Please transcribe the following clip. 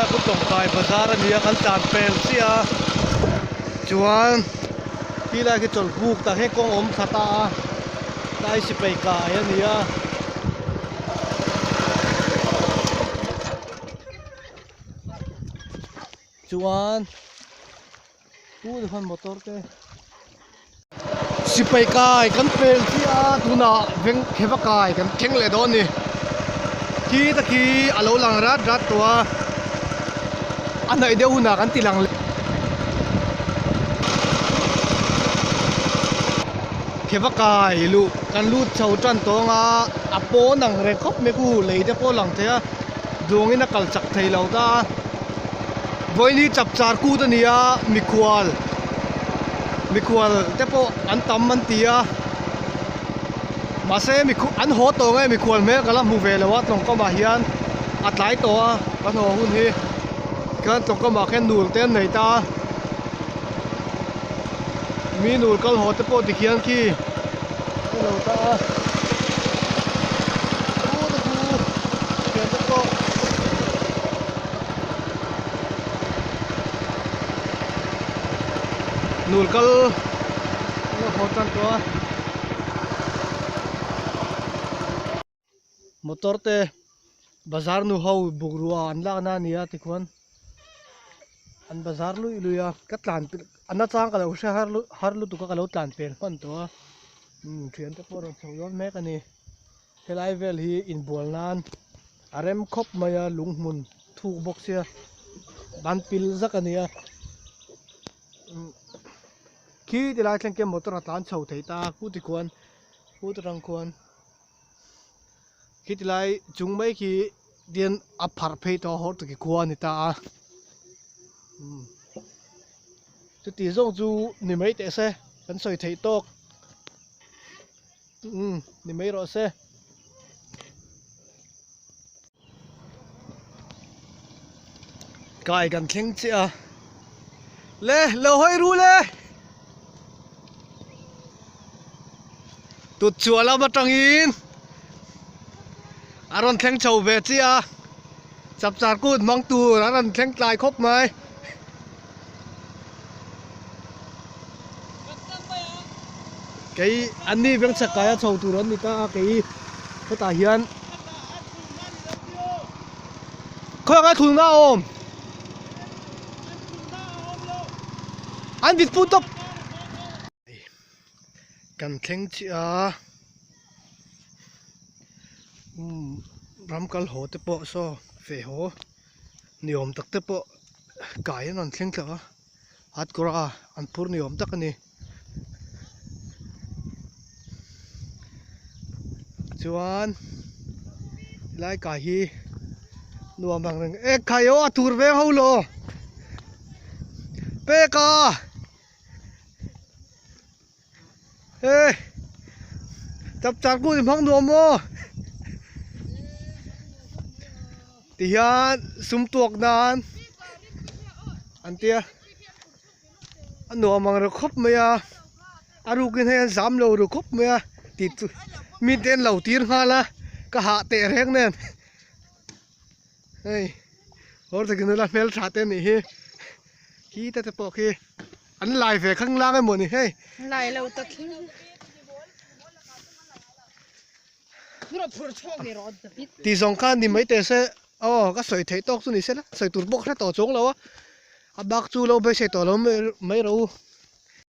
Khulai khu tawngtai bazar a nia kan tlan pel chiah a chuan khi lai khi chawlhbuk tah hian kawng awm thla ta a tlai sipai kai a ni a. Chuan tu te khan motor te sipai kai kan pel chiah a tunah veng kheva kai kan thleng leh dawn a ni khi te khi a lo lang rat rat tawh a a hnaih deuh hunah kan ti lang leh kheva kai luh kan lut chho tan tawng a a pawn ang reng khawp mai khu lei te pawh a lang thei a duangin a kal chak thei lo ta a. Vawini chap char kut a ni a mikhual mikhual te pawh an tam an ti a mahse mikhu an haw tawh nge mikhual hmel ka la hmu ve lo a tlawngkawm ah hian a tlai tawh a kan haw hun hi khian tlawngkawm ah khian nul te an nei ta a mi nul kal haw te pawh tikhian khi a lo ta a thian te pawh. Nul kal a haw tan tawh a motor te bazar nu ho bungrua an lak na a ni a tikhuan an bazar luih luih a ka tlan a nachang ka lo hre har har lutuk a ka lo tlan pel hman tawh a umm thian te pawh a rawn chho dawn mek a ni. Helai vel hi inbual nan a rem khawp mai a lung hmun thuk bawk sia ban pil zak a ni a khi ti lai thleng khian motor a tlan chho thei ta a khu tikhuan khu te tang khuan khi ti lai chung mai khi dian a pharh phei tawh a hawr tak hi khua a ni ta a chuti zawng chu ni mai teh se kan sawi theih tawk. Umm ni mai rawh se. Kai kan thleng chiah a. Le lo hawi ru le. Tut chhuah lam atangin a rawn thleng chho ve chiah a. Chapchar kut hmang tur a rawn thleng tlai khawp mai. Kei an ni veng chhak kaia chho tur an ni ta a kei hetah hian khawiah nge thulna a awm an vit put tawp kan thleng chiah a umm ram kal haw te pawh saw feh haw ni awm tak te pawh kai an rawn thleng thlak a hat kawr a an phur ni awm tak a ni chuan helai kai hi nuam ang reng e khai aw a tur veng ho lo pek a e chap char ku ni hmang nuam maw tihian sum tuak nan an tia a nuam ang reuh khawp mai a a rukin hei an zam lo ru khawp mai a tih chu mite an lo tir nghal a ka hah teh reng nen hei awr takin nula hmeltha te anih hi khi te te pawh khi an lai ve khang lang emaw ni hei lai lo ta thleng Tih zawng kha ni mai teh se aw ka sawi theih tawk chu ni se la sawi tur bawk hre tawh chuang lo a a bak chu lo beisei tawh lo mai rawh u.